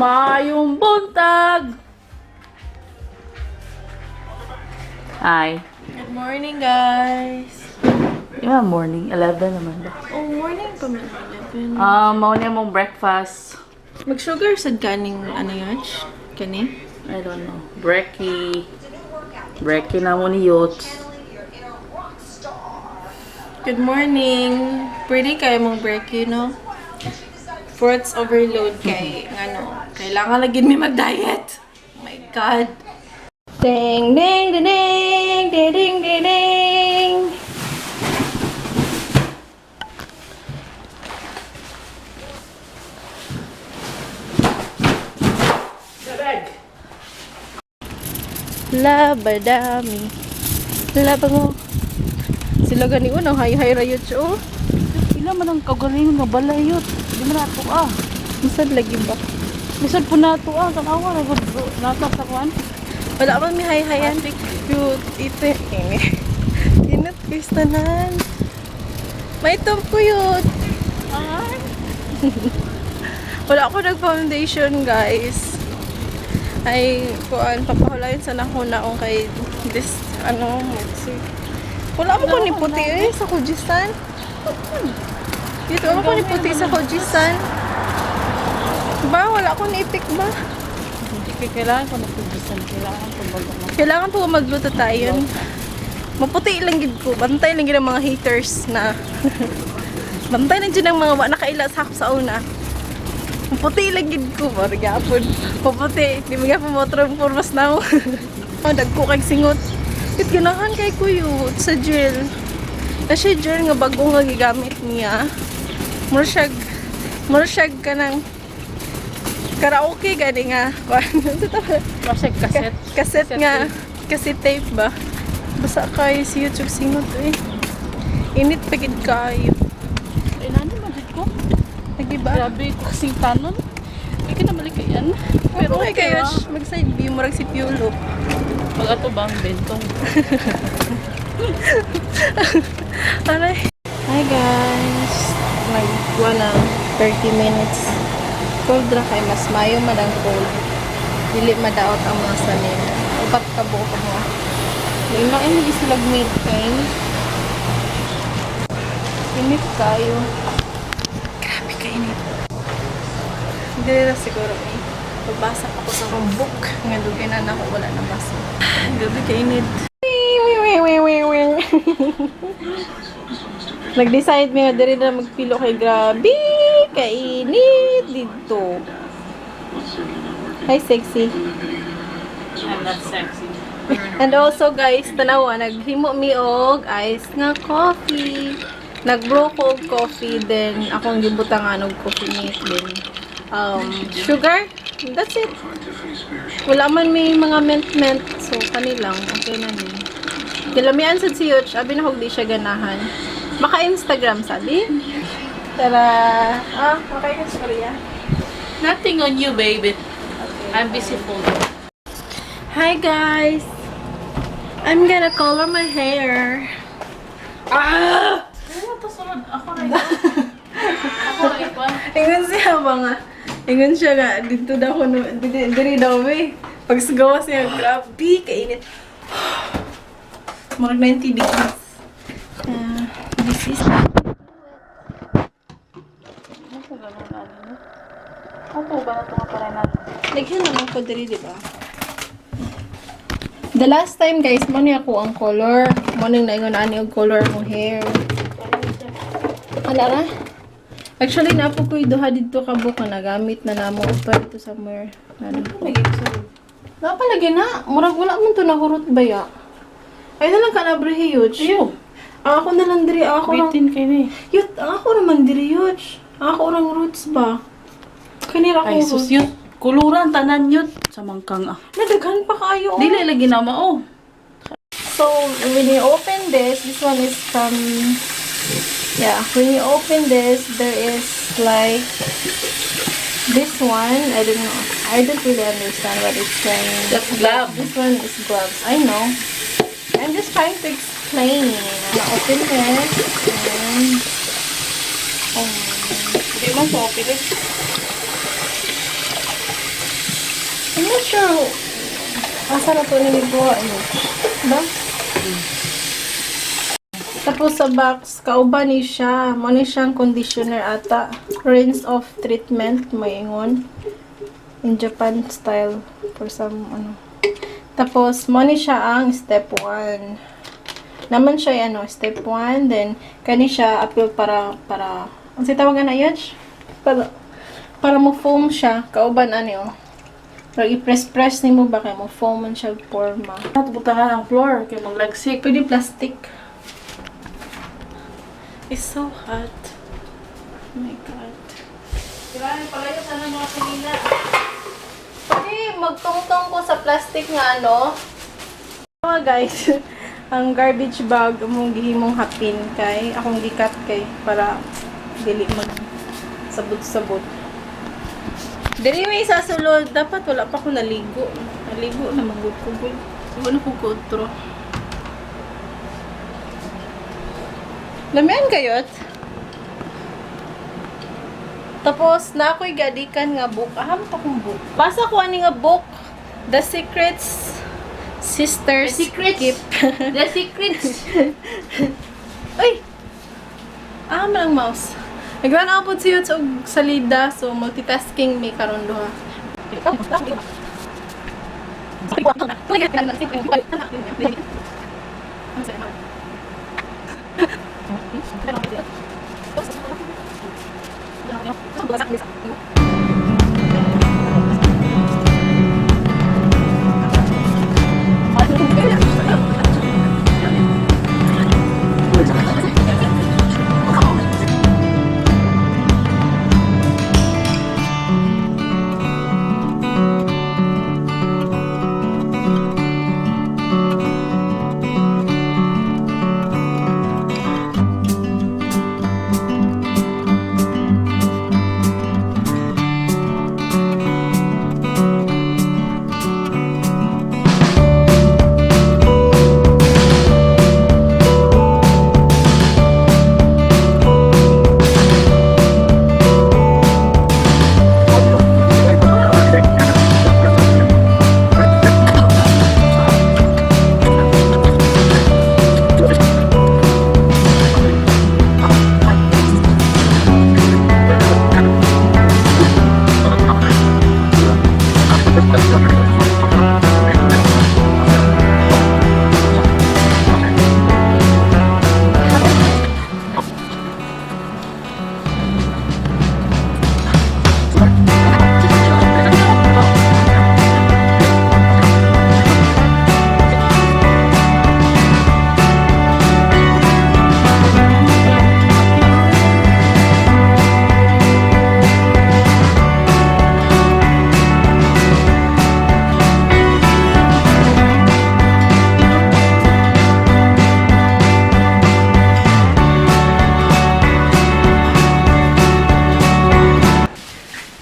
Maayong buntag! Hi. Good morning, guys. Yeah, morning. 11 naman ba? Oh, morning pa man. 11. Mao niya mong breakfast. Mag-sugar sad kaning ano yun? Kani? I don't know. Brekkie. Brekkie na mo ni Yots. Good morning. Pretty kayo mong break, you know? Fruits overload kay, ano, kailangan lagi may mag-diet. Oh my God. Ding, ding, ding, ding, ding, ding, ding, ding. Labadami. Labango. Sila gani unang hay-hay rayot siya, oh. Ila man ang kagalingon nga balay yot. Di man nato ah. Masad lagi ba? Bisod po nato ah. Tanawa na gud nato sa kuan. Wala man may hay-hayan. Cute. Ito eh. Inat ko tanan. May top ko yun. Ay. Wala ako nag-foundation, guys. Ay, kuan, papahulayin sa nako naong kay this, ano, let's see. Wala mo ko ni puti eh, sa Kujisan. Dito, wala ko ni puti sa Kujisan. Ba, wala ko ni ipik ba? Hindi kay kailangan ko nagtubisan. Kailangan ko bago Kailangan po magluto tayo. Maputi lang gid ko. Bantay lang gid ang mga haters na. Bantay lang dyan ang mga wa nakaila sa ako sa una. Maputi lang gid ko. Mara gyapon. Maputi. Di mo gyapon mo formas na ako. Oh, dagko kay singot. It ganahan kay kuyo sa gel. Na siya gel nga bago nga gigamit niya. Mura siya kanang karaoke gani nga. Masag kaset. Cassette nga. Cassette tape ba? Basta kayo si YouTube singot eh. Init pa gid kayo. Ay, nani man jud ko. Lagi ba? Grabe ko kasing tanon. Ay ka na malikayan. Pero okay kayo, ra. mag side view, murag si Piolo. Pag ato ba ang bentong? Aray. Hi guys. Nagwa na 30 minutes. Cold ra kay mas mayo man ang cold. Dili madaot ang mga sanin. Upat ka buok ang mga. Lima ay mag silag milk kay. Init kayo. Grabe ka init. Hindi na siguro eh. Pagbasa pa ko sa akong book. Nga dugay na nako wala na basa. Grabe ka init. Nag-decide mi nga diri na magpilo kay grabe kainit dito. Hi sexy. I'm not sexy. And also guys, tanawa naghimo mi og ice nga coffee. Nag-brew ko og coffee then akong gibutangan og coffee mate then sugar. That's it. Wala man may mga mint-mint so kanilang okay na ni. Kilamian sad si Yoch, abi na kog di siya ganahan. Maka-Instagram sabi. Tara. Ah, okay ka storya. Nothing on you, baby. I'm busy folding. Hi guys. I'm gonna color my hair. Ah! Ano to sunod? Ako na ikaw. Ako na ikaw. Ingon siya ba nga? Ingon siya nga, dito daw ko, diri daw eh. Pag gawas niya, grabe, kainit. Murag 90 degrees. Ah, this is... Ano ko ganun ano? no? Ako ba na ito nga pala natin? Lagyan naman ko diri, di ba? The last time guys, mo niya ako ang color. Mo nang naingon ani og color akong hair. Ala ra? Actually, napo ko duha didto ka buok nga nagamit na namo pa dito somewhere. Ano? Napalagi na. Murag wala man to nahurot ba ya? Ay na lang ka na bre huge. Ayaw. Ang ako na lang diri, ang ako lang. Bitin kayo ni. Yut, ang ako naman diri huge. Ang ako orang roots ba? Kanira Ay, ko. sus yun. Kuluran, tanan yun. Sa mangkang ah. Nadaghan pa kayo. oh. Dili lagi na mao. So, when you open this, this one is from, yeah, when you open this, there is like, this one, I don't know, I don't really understand what it's saying. That's glove. This one is gloves, I know. I'm just trying to explain. Now, open this, and, oh, Hindi man po, pilit. I'm not sure. Asa na to ni buha eh. Ba? Tapos sa box, kauban ni siya. Mo ni siyang conditioner ata. Rinse off treatment, may ingon. In Japan style for some ano. Tapos, mo ni siya ang step 1. Naman siya yung ano, step 1. Then, kani siya appeal para, ang si tawagan na yun? Para mo foam siya. Kauban ani oh. Pero i-press-press nimo ba kay mo foam man siya forma. At butangan ang floor kay maglagsik. Pwede plastic. It's so hot. Oh my God. Kailangan palayo sana mga kanina. Pwede magtungtong ko sa plastic nga ano. Mga guys, ang garbage bag mong gihimong hapin kay akong gikat kay para dili mag sabot-sabot. Dili may sa sulod, dapat wala pa ko naligo. Naligo na magud ko gud. Wala ko kutro. Lamian kayot. Tapos, na ako'y gadikan nga book. Aham pa kong book. Basa ko ani nga book. The Secrets Sisters The Secrets. Keep. The secrets. Uy! Aham lang mouse. Naglan ako po siya sa og salida. So, multitasking may karon duha.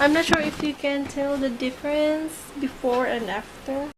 I'm not sure if you can tell the difference before and after.